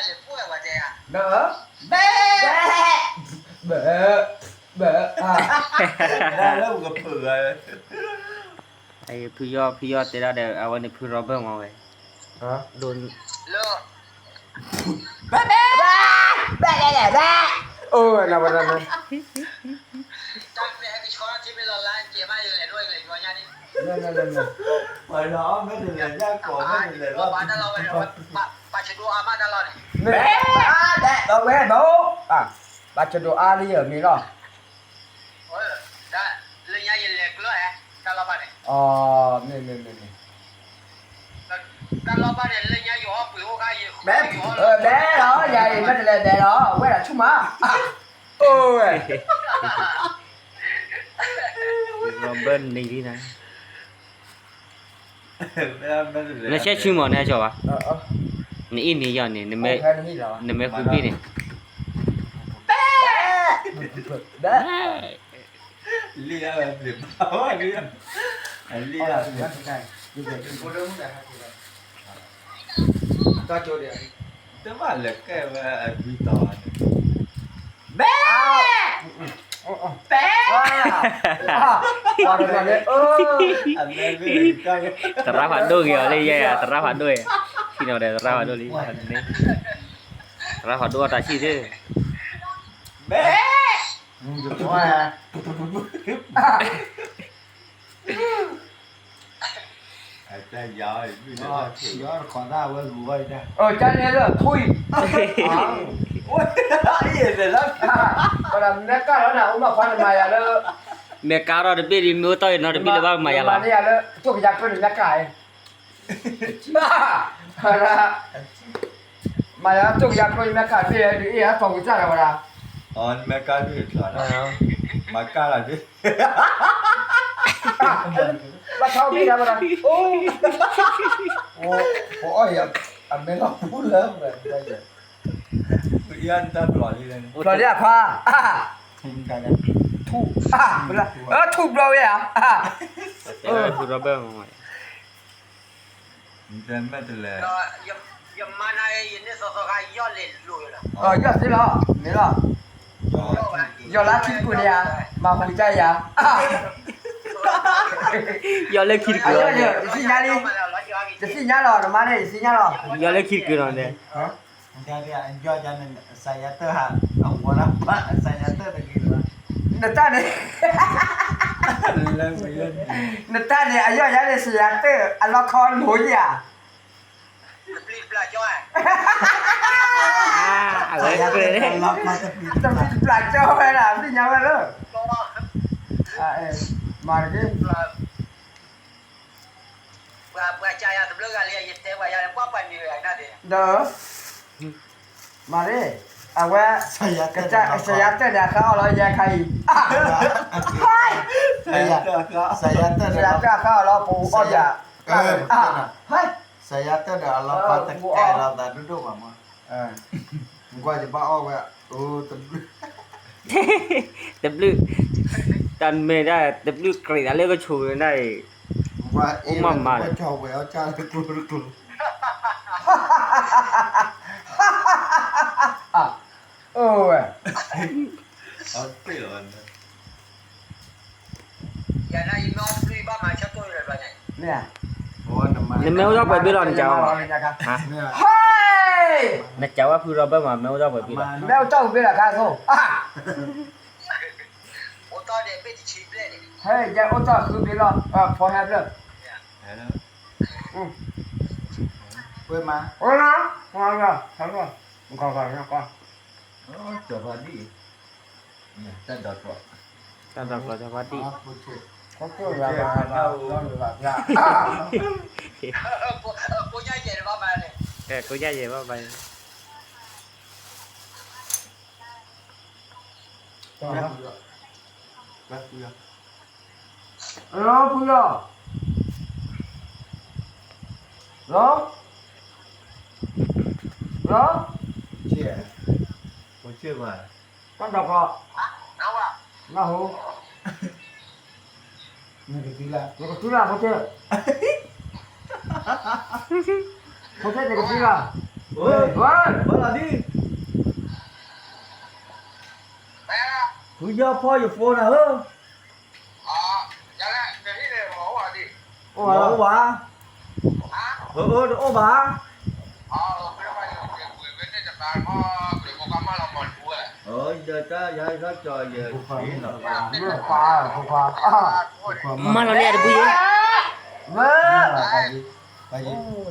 ဒီး ဘဲ ဘဲ ဘဲ ဘဲ ဘဲ လၢပကဖုးဂၤ ဖုယီၢ် ဖုယီၢ်တဲဒၣ်ဒီး အဝဲန့ၣ်ဖုရီဘၢၣ်မ့ၢ်ဝဲ ဒိၣ် ဘဲ ဘဲ ဘဲ ဘဲ ဘဲ အိၣ်ဝဲနၤဝဲနၤ တၢ်မ့ၢ်ဟဲကဆှီထံမ့ၢ်လီၤလါကဲမး ယလဲၤဒိၣ်ယလဲၤယွၤညါန့ၣ် ပှၤလီၤအီၣ်မ့ၢ်တလဲၤညါကိးမ့ၢ်တလဲၤလီၤ ပာ်ဆဒိၣ်အါမးတၢ်လီၢ်န့ၣ် ဘဲ ဘဲ ဘဲ ဘဲ ဘဲ ပာ်ဆဒိၣ်အါလံအမ့ၢ်လီၤ လၢညါယလဲၤကျၢၤဟဲ တၢ်လီၢ်ဘၣ်န့ၣ် မ့ၢ်မ့ၢ်မ့ၢ်မ့ၢ် တၢ်လီၢ်ဘၣ်န့ၣ် လၢညါယဟီၣ်ပှ့ၤအိၣ်ခါယ ဘဲ ဘဲလီၤ ယၤအံၤ မ့ၢ်တလဲၤဘဲလီၤ ဝဲဒၣ်ဆူၣ်မး အိၣ်ဝဲ ဘၢၣ်နံၤလံနၤ နဆဲဆူမး နဟဲကၠီၤဘၣ် နအ့ၣ်န့ၣ်ယီၤန့ၣ် နမဲဃုဘ့ၣ်န့ၣ် လံာ်အဝဲဘျုးဘၣ်ဝဲလံ အလံာ် တဘၣ်လဲၤကဲဝဲအဂံၢ်တီၤန့ၣ် ဘဲ ဘဲ သရၣ်ဖးဒိၣ်ဂ့ၤအီၤလၢယဲ သရၣ်ဖးဒိၣ်ဂ့ၤ ထံၣ်နီၤဒီးသရၣ်ဖးဒိၣ်လံ သရၣ်ဖးဒိၣ်အတၢ်ဆံၣ်သ့ၣ် ဘဲ တၢ်ယၤအီၤ တၢ်န့ၣ်လၢထူအံၤ မဲကၢ်လီၤနၤ အိၣ်မးခွါန့ၣ်မၤယၤလၢ မဲကၢ်ထီၣ်တဘ့ၣ်ဒ်မ့ၢ်အိၣ်တီၢ်အံၤနီတဘ့ၣ်လၢၤဘၣ်မၤယၤလီၤ မၤန့ၢ်ယၤလၢ ကၠိၣ်ကယၤကျိန့ၣ်မဲကၢ်အံၤ မၤယၤကၠိၣ်ကယၤကျိန့ၣ်မဲကၢ်တဘ့ၣ်ဒ်အံၤ ဟဲသီၣ်ဝံၤစၢ်လီၤဝဲဒၣ် အမဲကၢ်ဒ်ထီၣ် မၤကၢ်လီၤဒ် ဘၣ်ထီၣ်ဘံၣ်ဒၣ်ဝဲဒၣ် ပအီၣ်ယၤ အမဲလီၤပူၤလၢ ပယါတၢ်ပျီၤလံ ပျီၤလံအခွါ ထူၣ် ထူၣ်ဘျီဝဲဧါ ထူၣ်ဘျီဝဲ ယမါနၤ ယန့ၢ်သီသီခါ ယီၢ်လဲၤလိၤလီၤ ယီၢ်သ့လီၤ မ့ၢ်လီၤ ယီၢ်လၢခံတကုာ်န့ၣ်ဧါ မၤဟူကယၤ ယီၢ်လၢခံတကုာ် ယသ့ၣ်ညါလံ ယသ့ၣ်ညါလီၤ နမါန့ၣ် ယသ့ၣ်ညါလီၤ ယီၢ်လၢခံတကုာ်နီၤန့ၣ် ယီၢ်န့ၣ် စၤယၤတၢ်ဟး အဝီၤလၢ်ဘၣ် စၤယၤတၢ်တဂ့ၤလီၤ နတၢ်န့ၣ် နတၢ်န့ၣ် အယီၢ်ယၤန့ၣ် စၤယၤတၢ် အလီခီလိၤယၤ တပျံၤတပျၢ်ကၠီ အဝဲ တပျံၤတပျၢ်ကၠီဝဲဒၣ် သ့ၣ်ညါဝဲလၢ မၤတက့ၢ် ပှၤကယၤတဘျုးဂၤလံ ယတဲပှၤယၤလၢပှၤပှၤနံၤဂၤနၤဒဲး ဒီး မၤရ့ၣ် အဝဲ ကစၢ်ယၤတၢၢ်န့ၣ် အခါအီၣ်လီၤယဲခါအံၤ စၢ်ယၤတၢၢ်အခါအီၣ်လီၤ ပအီၣ်ယၤ စၢ်ယၤတၢၢ်ဒီးအလီၤပှၤတကဲလီၤသးဒိၣ်ဒိၣ်မးမး ကွၢ်ယဘၣ်အီၣ်ဝဲ တဘျုး တဘျုး တၢ်မဲာ်ဒၣ် တဘျုးကြးတၢ်လၢကဆိးဝဲဒၣ်အံၤ အိၣ်မးမး ဝဲ နမ့ၢ်အိၣ်ဒီးပှဲၤဘ့ၣ်လီၤ နကးဝဲ နကးဝဲဖုရီဘၢၣ်မး မ့ၢ်အိၣ်ဒီးပှဲၤဘ့ၣ်လီၤ မ့ၢ်အိၣ်ဒီးပှဲၤဘ့ၣ်လီၤ ခါသိး ဟဲ ယအိၣ်တ့ၢ်ဃုဘ့ၣ်လီၤ ဖီဟဲဖျၢၣ် ပှဲၤမး ပှဲၤမး ပှဲၤမး ပှဲၤမး စီၤပၤဒံၣ် တၢ်ဒီးကျီၢ်စီၤပၤဒံၣ် ကိးညါယဲၢ်ဘၣ်ဘၣ် လီၤဖုလီၤ လီၤ လီၤ တၢ်ဒီးကျီၢ် နၢ်ဟူ နကသံလၢ နကသံလၢဖိဆၢ ဖိဆၢနကသံလၢ ဝဲ, ဝဲလီၤဒံး, ဖုယီၢ်ဖီၣ်ယ phone နၤဧၢ, အိၣ်ဘၣ်, အိၣ်ဘၣ်, အၢ တအိၣ်ဘၣ်, ယတၢ်ယၤကီၢ်ကၠီၤယၤ, မၤလီၤလံတဘုယဲ, ဝဲ,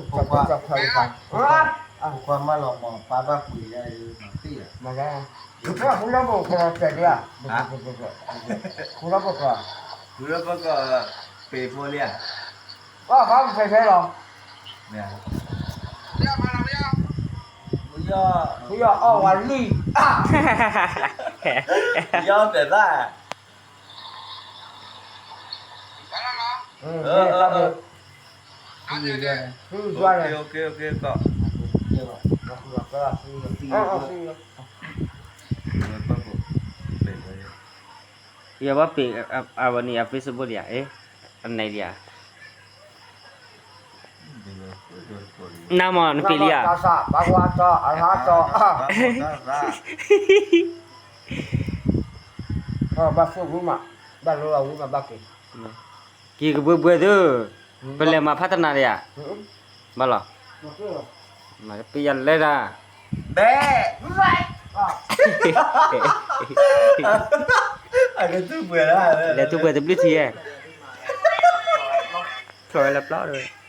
ဖိခွါ, ဖိခွါမၤလီၤမၤပာ်ဘၣ်ကွံာ်ယၤ, မၤလီၤ, ဖိလၢဘိၣ်ကီးတဲဒၣ်, ဖိလၢဘိၣ်ကီး, ဖိလၢဘိၣ်ကီး, ပ့ၤဖိလံဧါ, ဘၣ်ဃးပတဲတဲလီၤ, ဖိယီၢ်, ဖိယီၢ်အီၣ်ဝဲလံ, ယီၢ်ပဲာ်ဘၣ် ယဘၣ်ပ့ၤအဝဲန့ၣ်အ Facebook လံဧါ, အန့ၣ်လံဧါ, နမ့ၢ်နပ့ၤလံဧါ, ဘၣ်ဆိၣ်ဝံၤမး, ဘၣ်လိလီၤဝံၤမးဘၣ်က့ၤ, က့ၤကဘှဲဘှဲသု, ပလဲၤမၤဖးတနၤဒံးဧါ, ဘၣ်လီၤ, မၤတပ့ၤယၤလဲၤဒၣ်, ဘဲ, လဲၤထူၣ်ပှဲၤတဘျုးထံဧါ, ဖျိးဝဲလၢပျီ,